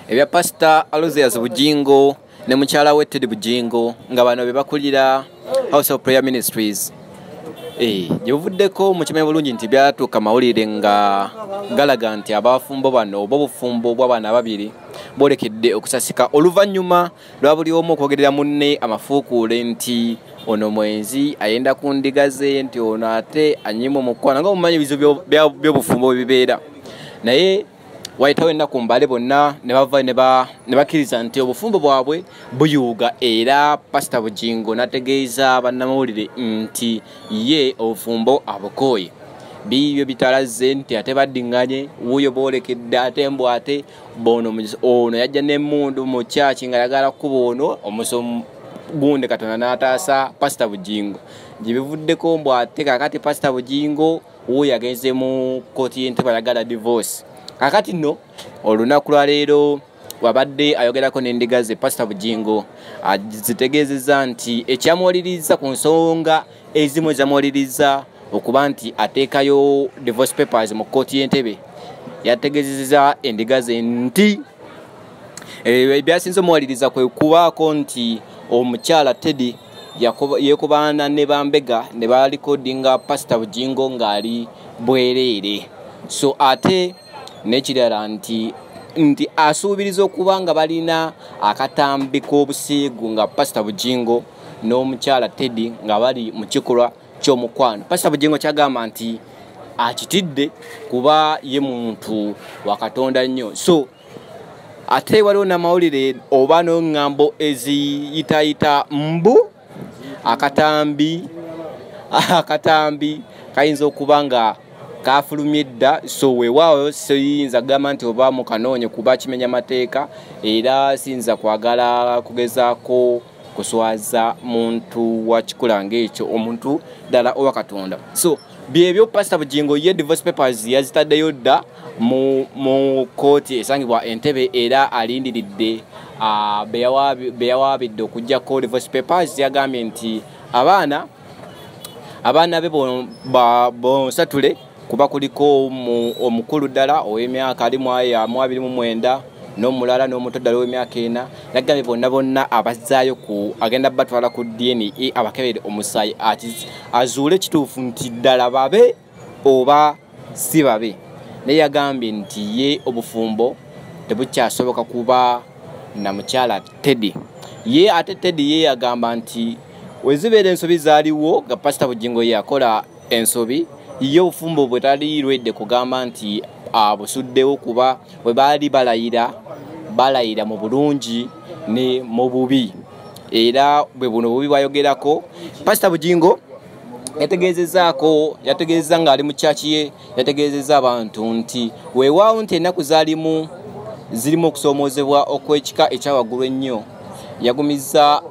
Ebya Pastor Aloysius Bujingo ne mukyala we Teddy Bujingo, nga bano be bakulira House of Prayer Ministries. Gye buvuddeko mukimanyi bulungi nti byatuuka mawulire nga galaga nti abafumbo bano oba obufumbo bw'abaana ababiri boolekedde okusasika oluvannyuma lwa buli omu okwogerera munne amafuukuule nti ono mwenzi, ayenda ku ndiga ze, nti ono ate anyima omukwano, nga omumanyi ebizibu by'obufumbo bwe bibeera. Naye wayitawo ennaku mbale, bonna ne bava ne bakkiriza nti obufumbo bwabwe buyuuga, era Pasita Bujingo n'ategeeza bannamawulire nti ye obufumbo abukooye. Biibyo bitalaze nti ate baddiŋŋanye, wuuyo boolekedde ate mbu ate bono ono yajja n'emmundu mu kyaki nga ayagala kukuba ono omusomo gundi, Katonda n'ataasa Pasita Bujingo. Gye bivuddeko mbu ate kaakati Pasita Bujingo wuuyo agenze mu kkooti y'Entebe, ayagala divorce. Kaakati nno olunaku lwaleero wabadde ayogerako n'endiga ze, Pasita Bujingo zitegeezezza nti ekyamuwaliriza ku nsonga ezimu ezamuwaliriza okuba nti ateekayo divorce papers mu kkooti y'Entebe, yategeezezza endiga ze nti ebyasinze omuwaliriza kwe kubaako nti omukyala Teddy yeekubaana ne bambega ne balikodinga Pasita Bujingo ng'ali bwereere. So ate n'ekirala nti asuubiriza okuba nga balina akatambi k'obuseegu nga Pasita Bujingo n'omukyala Teddy nga bali mu kikolwa ky'omukwano. Pasita Bujingo kyagamba nti akitidde kuba ye muntu wa Katonda nnyo. So ate waliwo n'amawulire oba n'eŋŋambo eziyitayita mbu akatambi kayinza okuba nga kafulumye dda. So weewaawo siyinza kugamba nti oba mukanoonye kuba kimenya mateeka, era siyinza kwagala kugezaako kuswaza muntu wa kikula ng'ekyo, omuntu ddala owa Katonda. So byebyo Pasita Bujingo ye divorce papers yazitaddeyo dda mu kkooti esangibwa Entebe, era alindiridde be yawaabidde okuggyako divorce papers. Yagambye nti abaana be bonsatule, kuba kuliko omukulu ddala ow'emyaka ali mu 29 n'omulala n'omuto ddala ow'emyaka 4. Yagambye bonna bonna abazzaayo ku agenda batwala ku DNA abakebere omusaayi azuule ekituufu nti ddala babe oba si babe. Naye yagambye nti ye obufumbo tebukyasoboka kuba na mukyala Teddy. Ye ate Teddy ye yagamba nti wezibeera ensobi zaaliwo nga Pasita Bujingo yakola ensobi, ye obufumbo bwe tali lwedde kugamba nti abusuddewo, kuba bwe baali balayira mu bulungi ne mu bubi, era bwe buno bubi bwayogerako. Pasita Bujingo yategeezezza ng'ali mu kyaki ye, yategeezezza abantu nti weewaawo nti ennaku zaalimu zirimu okusoomoozebwa okw'ekika ekyawaggulu ennyo. Yagumizza